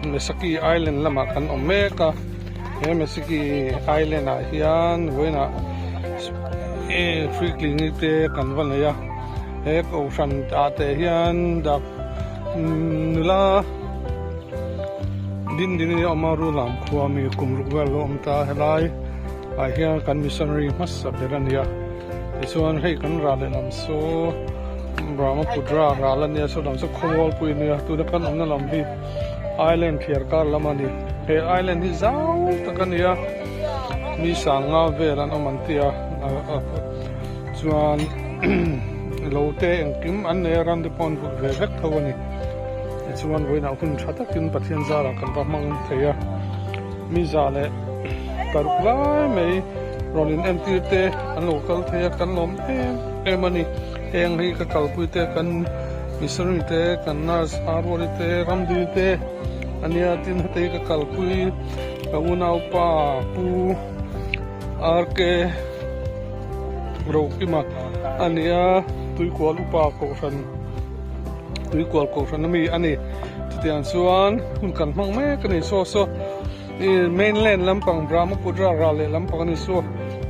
Mesaki Island lamah kan awm mek a he Mesaki Island ah hian vawiinah free clinic te kan va nei a he kohhran ah te hian dak nula din din in a awm a Rulam khua mi kum ruk vel lo awm ta helai ah hian kan missionary hmasa ber a ni a. Tichuan hei kan ral leh lam saw Brahmaputra ral a nia saw lam saw khawmualpui a nia tuna kan awmna lam hi island thliar kar lam a ni he island hi zau tak a ni a mi sanga vel an awm an ti a chuan lo te engkim an nei a ram te pawh an vulh ve vek tho a ni tichuan vawiinah hun tha takin Pathian zarah kan va hmang thei a. Mi za leh paruk lai mai rawn in entir te an lo kal thei a kan lawm em em a ni. Heng hi ka kalpui te kan missionary te kan nurse Aruali te Ramdini te a nia tin heti ka kalpui ka unaupa Pu RK Rokima a ni a Tuikual upa kohhran Tuikual kohhran ami a ni. Chutiang chuan hun kan hmang mek a ni saw saw ih mainland lampang Brahmaputra ral leh lampang a ni saw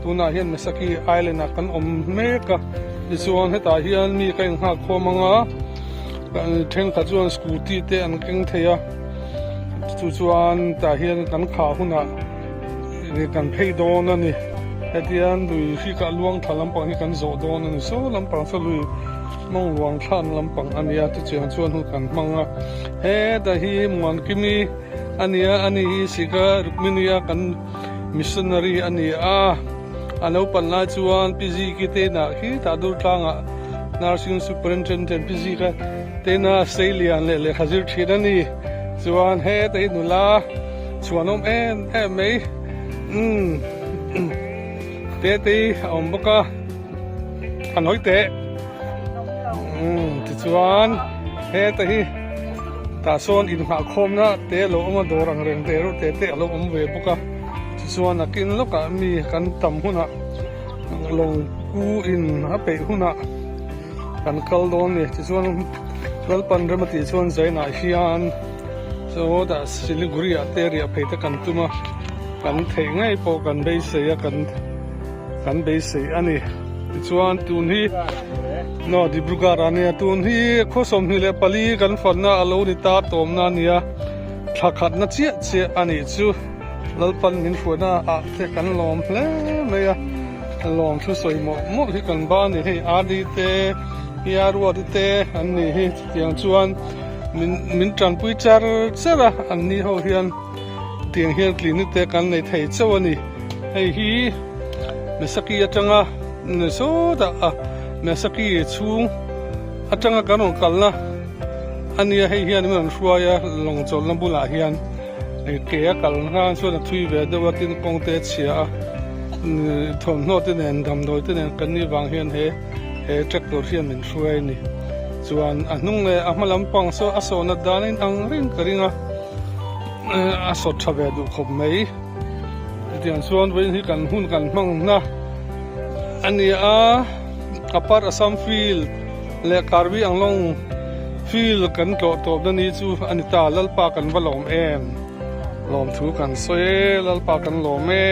tunah hian Mesaki Island ah kan awm mek a tichuan hetah hian mi ka inghak khawm ang a thenkhat chuan scooty te an keng thei a chu chuan tah hian kan khah hunah kan phei dawn a ni hetiang lui hrik ah luang thla lampang hi kan zawh dawn a ni saw lampang saw lui. Hmang luang thlan lampang a nia chutiang chuan hun kan hmang a heta hi Muankimi a nia a ni hi Sika Rukmini a kan missionary a ni a a naupan lai chuan Pi Ziki te inah khi tah dur tlangah nursing superintendent Pi Zika te ina seilian leh lehkha zir thin a ni chuan heta hi nula chhuanawm em em mai umm Tetei a awm bawk a. An hawi teh umm tichuan heta hi tah sawn inghah khawmna te a lo awm a dawr ang reng te reuh te te a lo awm ve bawk a tichuan nakin lawkah mi kan tam hunah lawng ku in a peih hunah kan kal dawn a ni tichuan Lalpan rem a tih chuan Zainah hian sawtah Siliguri ah te riah phei te kan tum a kan theih ngei pawh kan beisei a kan. Kan beisei a ni. Tichuan tun hi no Dibrugarh a nia tun hi khaw 24 kan fanna a lo ni ta tawmna a nia thla khatna chiah chiah a nih chu Lalpan min hruaina ah te kan lawm hle mai a lawm thu sawi mawlh mawlh hi kan ba a ni hei Adi te Piaruati te an nih hi chutiang chuan min min tanpui char char a an ni ho hian tiang hian clinic te kan nei thei chauh a ni. Hei hi Mesaki atanga sawtah a Mesaki chhung atanga kan rawn kalna a nia hei hian min rawn hruai a lawng chawlhna bulah hian ke a kal hlan chuan a thui ve deuh a tin kawng te a chhia a thawmhnaw te nen damdawi te nen kan nih vang hian he he tractor hian min hruai a ni chuan a hnung leh a hma lampang saw a sawhna dan a inang reng ka ring a a sawt tha ve duh khawp mai. Hetiang chuan vawiin hi kan hun kan hmang na a ni a, Upper Assam Field leh Karbi Anglong Field kan tlawh tawpna ni chu a ni ta, Lalpa kan va lawm em? Lawmthu kan sawi e, Lalpa kan lawm e.